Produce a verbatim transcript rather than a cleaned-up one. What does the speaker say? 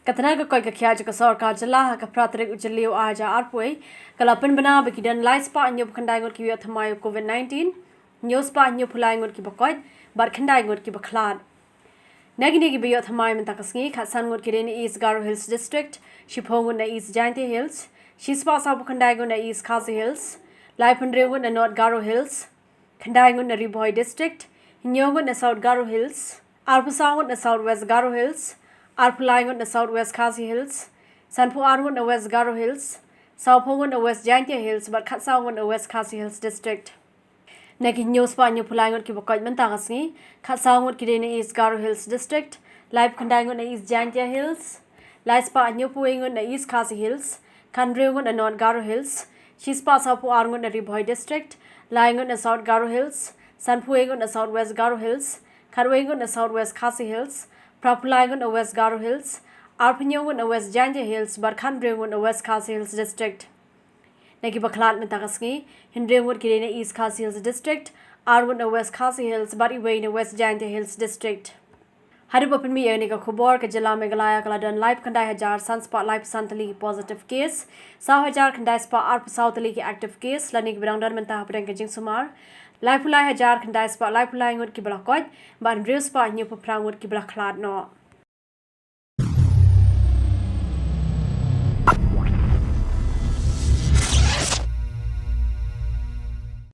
Ka tnat ka koit ka khiah jong ka sorkar jylla ha ka phra tarik u Jylliew ar hajar arphew wei ka la pynbna ba ki don lai spah hynñiewphew khyndai ngut kiba ïoh thymmai u COVID nineteen, hynñiew spah hynñiewphew lai ngut kiba koit bad khyndai ngut kiba khlad. Na kine kiba ïoh thymmai mynta ka sngi, khatsan ngut ki dei na East Garo Hills District, shiphew ngut na East Jaintia Hills, shispah sawphew khyndai ngut na East Khasi Hills, laiphew hynriew ngut na North Garo Hills, khyndai ngut na Ri Bhoi District, hynñiew ngut na South Garo Hills, arphew saw ngut na South West Garo Hills, arphew lai ngut na South West Khasi Hills, sanphew ar ngut na West Garo Hills, sawphew ngut na West Jaintia Hills bad khatsaw ngut na West Khasi Hills District. Na ki hynñiew spah hynñiewphew lai ngut kiba koit mynta ka sngi, khatsaw ngut ki dei na East Garo Hills District, laiphew khyndai ngut na East Jaintia Hills, lai spah hynñiewphew wei ngut na East Khasi Hills, khathynriew ngut na North Garo Hills, shispah sawphew ar ngut na Ri Bhoi District, lai ngut na South Garo Hills, sanphew wei ngut na South West Garo Hills, khatwei ngut na South West Khasi Hills, phraphew lai ngut na West Garo Hills, arphew hynñiew ngut na West Jaintia Hills bad khathynriew ngut na West Khasi Hills District. Na kiba khlad mynta ka sngi, hynriew ngut ki dei na East Khasi Hills District, ar ngut na West Khasi Hills bad iwei na West Jaintia Hills District. Haduh ba pynmih ïa kane ka khubor, ka jylla Meghalaya ka la don laiphew khyndai hajar san spah laiphew san tylli ki positive case, saw hajar khyndai spah arphew saw tylli ki active case lane kiba dang don mynta hapdeng ka jingsumar, laiphew lai hajar khyndai spah laiphew lai ngut kiba la koit bad hynriew spah hynñiewphew phra ngut kiba la khlad noh.